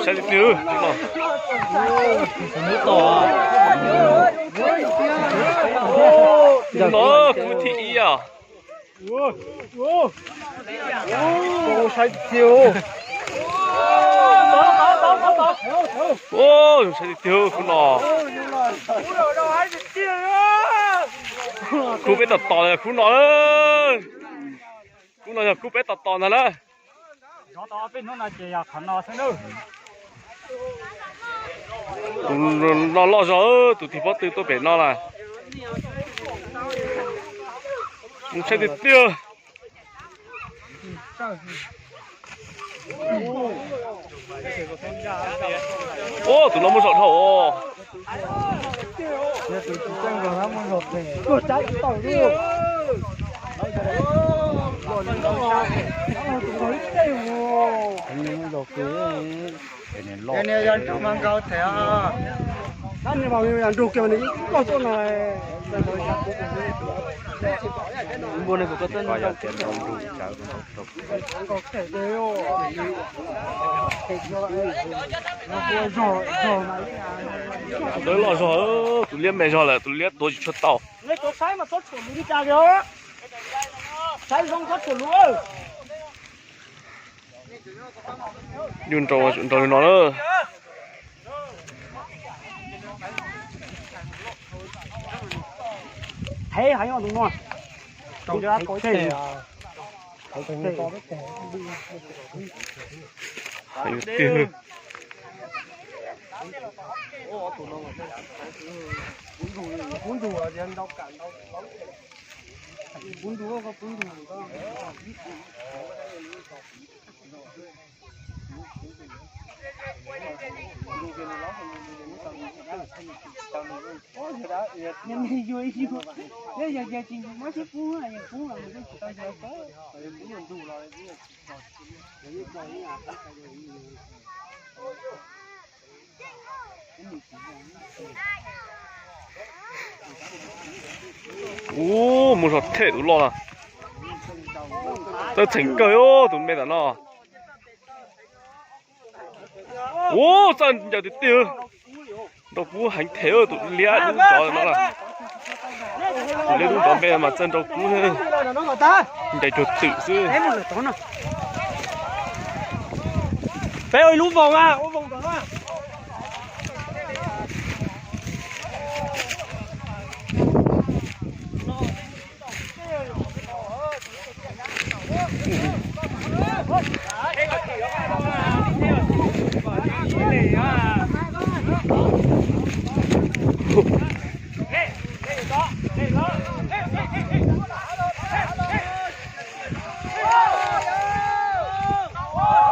Saib tiag tiag no. No kub thib ib os. Saib tiag tiag. Saib tiag tiag kub no. Kub peb tom tom khub no. Kub no yog kub peb tom tom ntag na. Tus no loj zog, tus tig pob tw tuaj pem no lawm. Saib tiag tiag. Ub, tus no muaj zog dhau os. Loj zog, tus liab me zog lawm, tus liab tuav tsis tshua tau. Nrau no na. Ub, muaj zog them tus loj na. Txawj txheem kawg tus me ntawm no. Ub, txawj ncaws tiag tiag. Nrau kub heev them tus liab dub nrov no na. Tus liab dub nrov me mas txawj nrau kub, ncaws cuag twm xwb. Peb ua ib lub voos a, ua voos.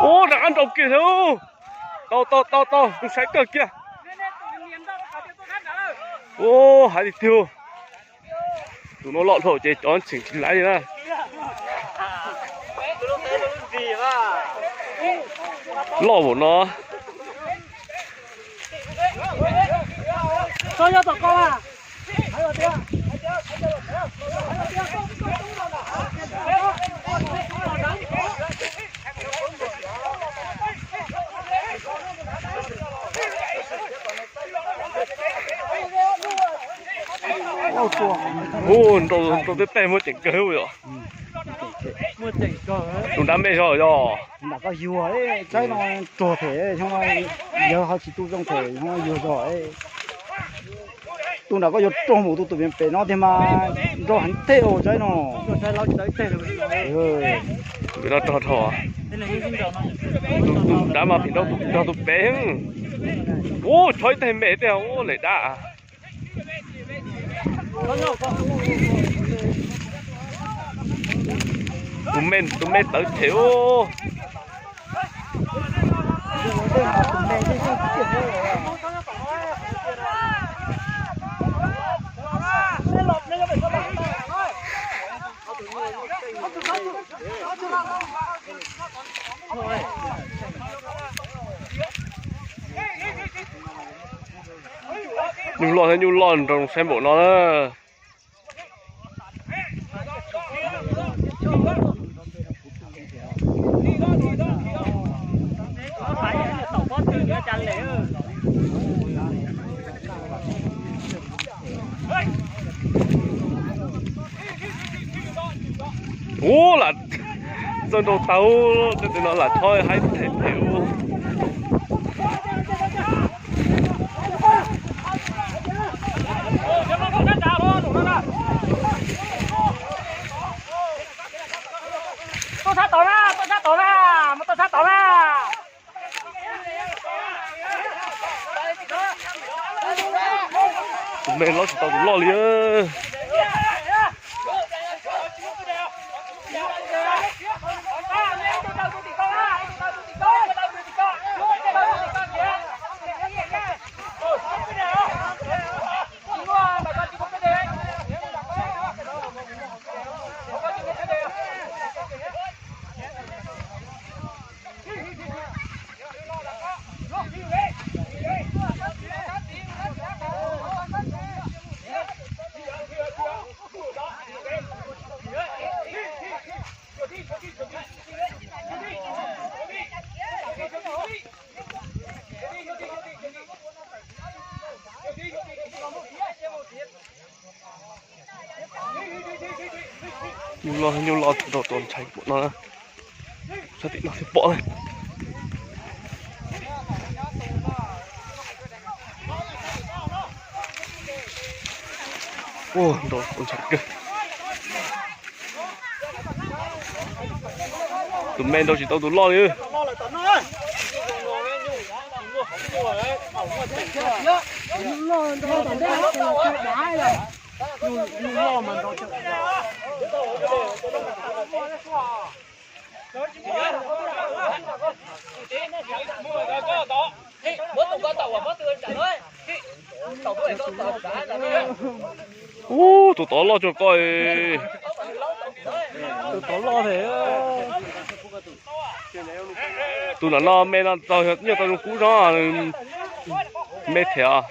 Ub, rov qab nrau kiag thiab. Tau tau tau tau, tus saib kawg kiag. Ub, hais tiag tiag. Tus no loj dhau ces cov tseem tsis laiv li na. Loj npaum no. Ub, nrau tej teg muaj ceem kawg yom. Tus nrab me zog yog. Nram koj yuag, saib no ruag them, yawg ho tsis tu zoo them, yuag zog. Tus nram koj yuav ruag mus tus tus pem pem no tiag mas nrau heev teg os saib no. Pem no rog dhau. Tus nrab mas pem nrau tus rog tus pem. Ub, chob ib teg me tiag, ub, lem dab. Tus me, tus me tawv them ub. Nyuj loj thiab nyuj loj nroo saib npaum no na. Ub, lam txawj nrau taug, tej no lam thob haib them them ub. Tuaj sab tod na, tuaj sab tod na, mus tuaj sab tod na. Tus me lob tsis tau tus loj li. Nyuj loj, nyuj loj, rau tus ntxhais pom no, sab tim no thiaj pom na. Ua, nrau tus ntxhais kawg. Tus me nrau tsis tau tus loj li. Ub, tus tod loj cuag koj. Tus tod loj thiab. Tus no no me no tau nyuag tau zoo kub zog, me thiab.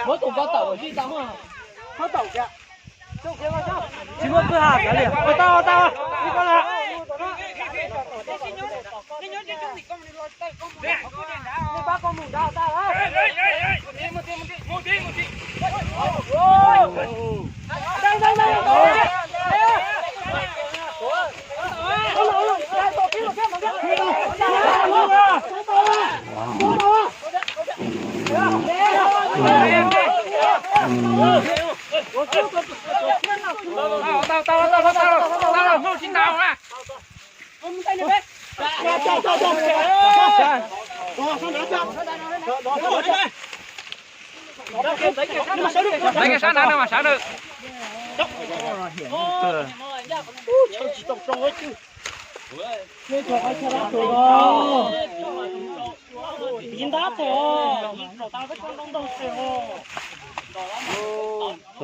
Muab tus ko tau zij tau. Tsis muaj pwj ha kav liam. Tau, tau, tau. Ntev kiag sab nrad no mas sawv daws. Tiv ntab tag,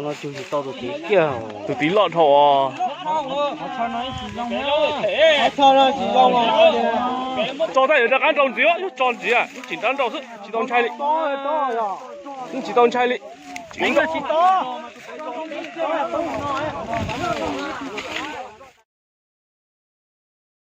no cug tsis tau tus tiv kiag. Tus tiv loj dhau os. Tso tag yuav rov qab nrau ntxiv, tso ntxiv, tsis nrab nrau xwb, tsis tau ntshai li. Tsis tau ntshai li.